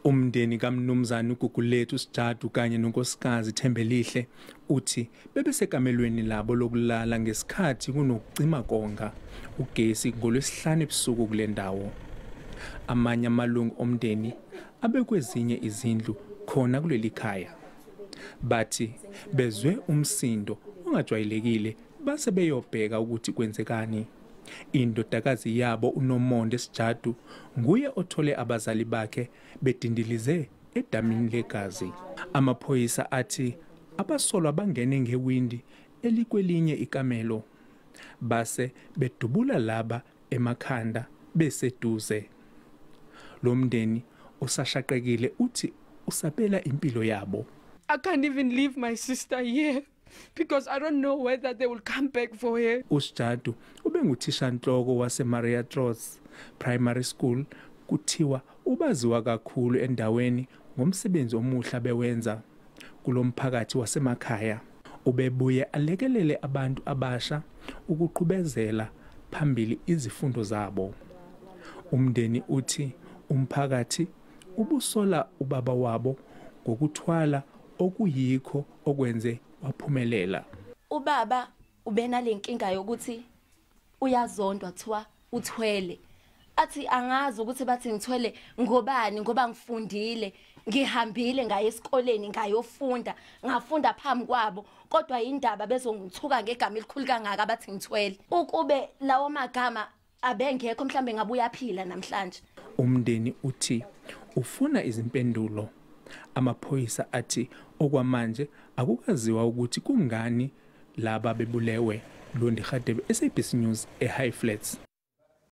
Umndeni kaMnumzane uGugulethu Sijadu kanye nonkosikazi Thembelihle uthi bebesekamelweni labo lokulala ngesikhathi kunokucima konga ugesi ngoLwesihlanu ebusuku kule ndawo. Amanye amalungu omndeni abekwezinye izindlu khona kuleli khaya. Bathi bezwe umsindo ongajwayelekile base beyobheka ukuthi kwenzekani. Indodakazi yabo uNomonde Sijadu nguye othole abazali bakhe bedindilize edamini legazi. Amaphoyisa athi abasolwa bangene ngewindi elikwelinye ikamelo base bedubula laba emakhanda beseduze. Lo mndeni osashaqekile uthi usabela impilo yabo. I can't even leave my sister here because I don't know whether they will come back for her. USijadu ubenguthishanhloko waseMaria Trotz Primary School. Kuthiwa ubaziwa kakhulu endaweni ngomsebenzi omuhle bewenza kulomphakathi wasemakhaya. Ubebuye alekelele abantu abasha ukuqhubezela phambili izifundo zabo. Umndeni uthi umphakathi ubusola ubaba wabo ngokuthwala okuyikho okwenze waphumelela. Ubaba ubenalenkinga yokuthi uyazondwa, kuthiwa uthwele. Athi angazi ukuthi bathi ngithwele ngobani, ngoba ngifundile, ngihambile ngaye esikoleni ngayofunda, ngafunda phambi kwabo, kodwa indaba bezongithuka ngegama elikhulu kangaka bathi ngithwele. Ukube lawo magama abengekho mhlambe ngabuya phila namhlanje. Umndeni uthi ufuna izimpendulo. Amaphoyisa athi okwamanje akukaziwa ukuthi kungani laba bebulewe. Londi Hadebe, SABC News, eHigh Flats.